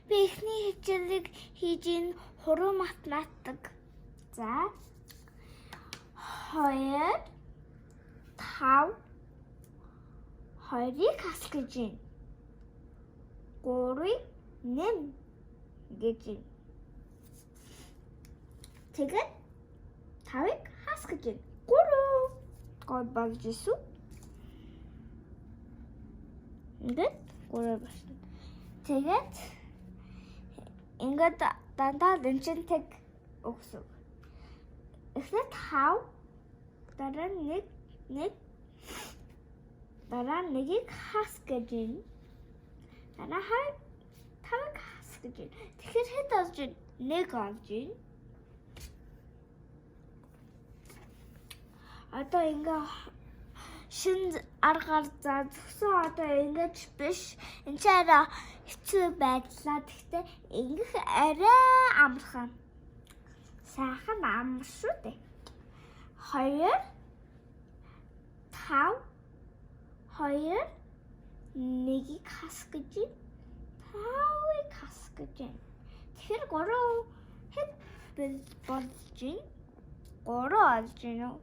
Би эхний хичээлийг хийж ин хуруу математик. За 2 5 2-ыг хас гэж байна. 3-ыг нэм гэж байна. Тэгээд 5-ыг хас гэж байна. 3 гол болж исэн. Ингээд 3 болсон. Тэгээд ингээд дандаа энэ чинь тэг өгсөн. Эхлээд 5 дараа нь 1 1 дараа нь 1-ийг хас гэж байна. Дараа нь 5-ыг хас гэж байна. Тэгэхээр хэд олж байна? 1 олж байна. Одоо ингээ шин аргаар за зөвхөн одоо ингэж биш. Энд чи арай хэцүү байдлаа. Гэхдээ ингэх арай амархан. Сайхан амар шүү дээ. 2 5 2 1-ийг хас гэж байна. 5-ыг хас гэж байна. Тэгэхээр 3 хэд болж байна? 3 олж байна уу?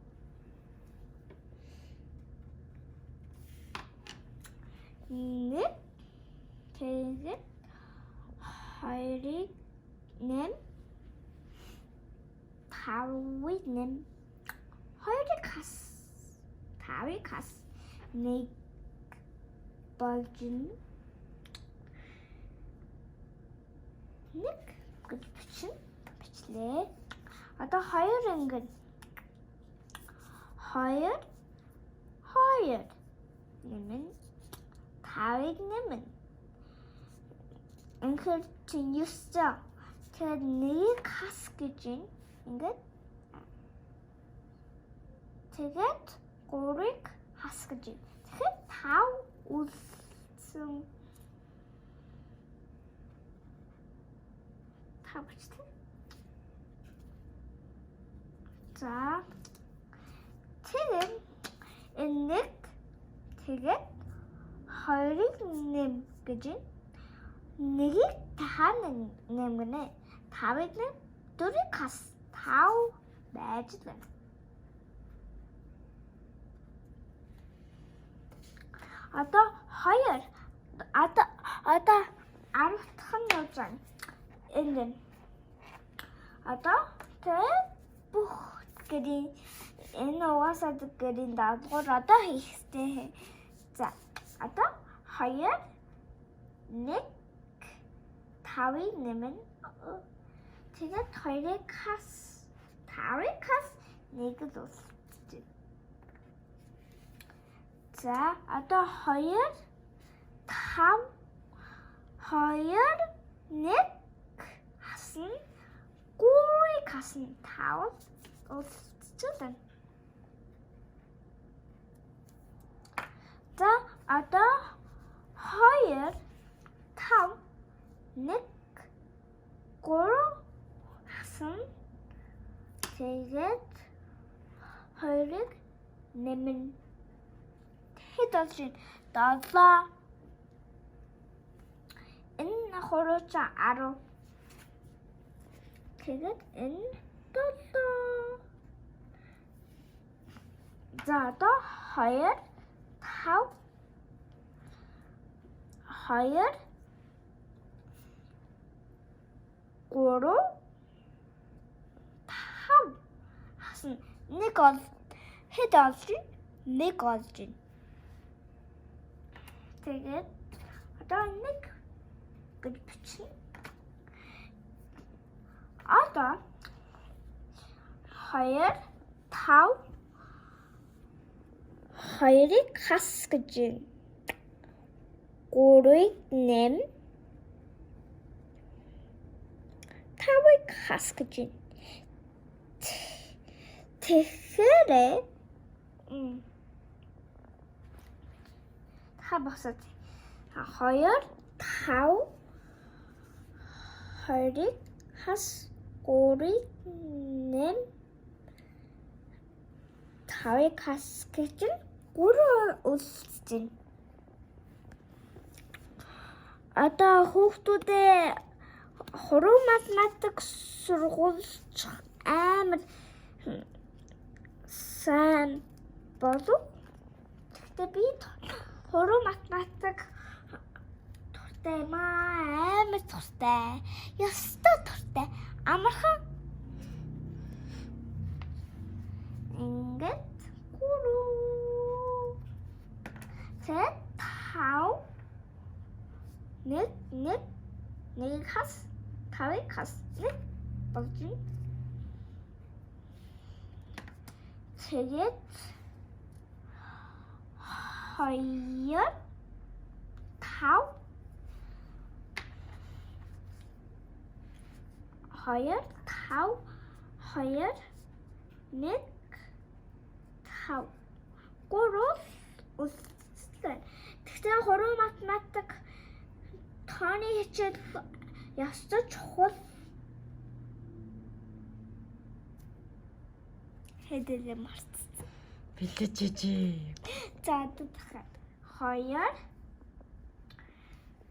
Нэг тэгээд 2-ыг нэм 5-ыг нэм 2-ыг хас 5-ыг хас 1 болж байна. 1 гэж бичнэ. Бичлээ. Одоо 2 ингэн 2 2 нэмэн 5-ыг нэмэн. Үнэхээр чинь 9. Тэгээд 1-ийг хас гэж байна. Ингээд тэгээд 3-ыг хас гэж байна. Тэгэхээр 5 үлдсэн. 5 бичсэн. За тэгээд энэ 1 тэгээд 2-ыг нэм гэж байна. 1-ийг та нэм гинэ. 5-ыг нэм, 4-ыг хас 5 байж л байна. Одоо 2 одоо 10 дахь нь явж байна. Энэ. Одоо тэгээд бүх гэрийн энэ угаасаа гэрийн даалгавар одоо хийх хэрэгтэй. За одоо 2 1 5-ыг нэмэн. Тэгээд 2-ыг хас 5-ыг хас 1 л үлдэж. За одоо 2 5 2 1 хасна 3-ыг хасна 5 үлдчихлээ. За одоо 2 5 1 3 хасна тэгээд 2-ыг нэмэн. Хэд болж байна? 7. Энэ хуруучаа 10. Тэгээд энэ 7. За одоо 2 5 2 3 5 хасна. 1 ол хэд олж байна? 1 олж байна. Тэгээд одоо 1 гэж бичнэ. Одоо 2 5 2-ыг хас гэж байна. 3-ыг нэм 5-ыг хас гэж байна. Тэгэхээр та босоод 2 5 2-ыг хас 3-ыг нэм 5-ыг хас гэж 3 үлдэж байна. Одоо хүүхдүүдээ Хуруу математик сургуульч амар сайн болов. Гэхдээ би хуруу математик дуртай юм аа. Амар дуртай. Ёстой дуртай. Амархан. Ингээд 3. Тэгээд 5 1 1 1 хас 5-ыг хас 1 болж байна. Тэгээд 2 5 2 5 2 1 5 3 үлдсэн. Гэхдээ хуруу математик тооны хичээл ёстой чухал хэдэлээ мартсан. Бэлэж ижээ. За одоо дахиад 2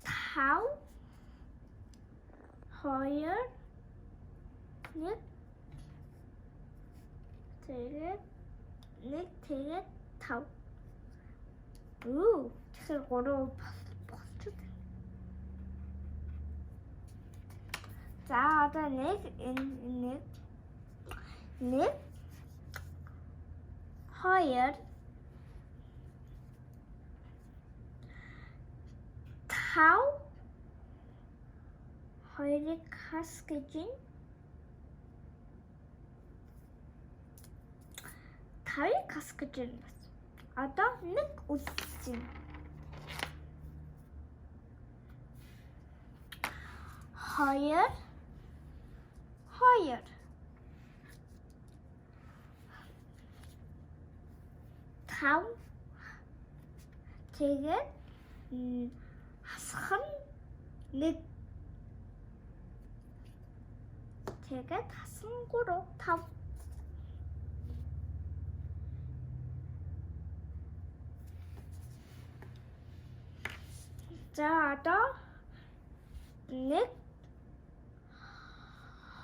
5 2 1 тэгээд 1 тэгээд 5. Үу, тэгэхээр 3 болчиход. За одоо 1 энэ 1 1 2 5 2-ыг хас гэж байна. 5-ыг хас гэж байна бас. Одоо 1 үлдсэн. 2 2 5 тэгээд хасах нь 1 тэгээд хасан 3 5. За одоо 1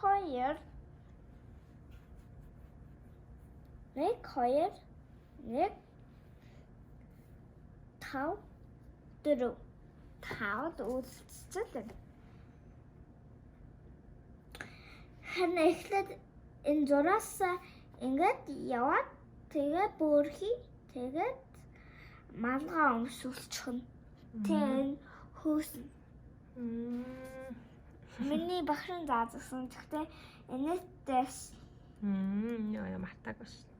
2 1 2 1 5 4 5 үлдчихсэн. Харин эхлээд энэ зураас ингээд яваад тэгээд бөөрхий тэгээд малгай өмсүүлчихнэ. Тэгээд хөөсөн. Миний багш нь заасан. Гэхдээ энэтэй Яа мартаагүй ш.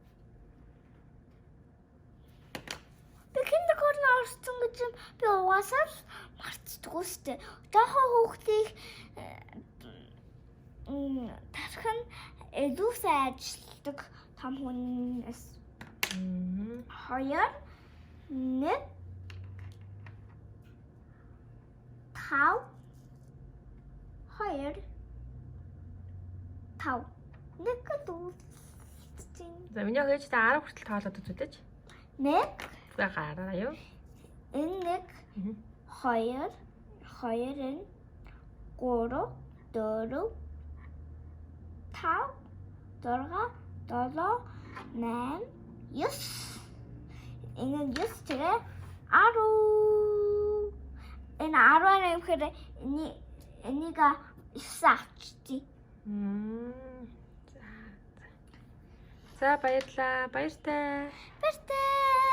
Би kindergarten орсон гэж юм би угаасаа л мартдаггүй шүү дээ. Жохон хүүхдийг тарих нь илүү сайн ажилладаг том хүнээс. 2 1 5 2 5 1 дүүцэн. За миний ээж та 10 хүртэл тоолоод үзүүлээч. 1 За гараа юу? Энэ 1 2 2 энэ 3 4 5 6 7 8 9. Энэ 9 тэгээ 10. Энэ 10 юм хэрэг энийг 9 авчдээ. За. За баярлаа. Баяртай. Баяртай.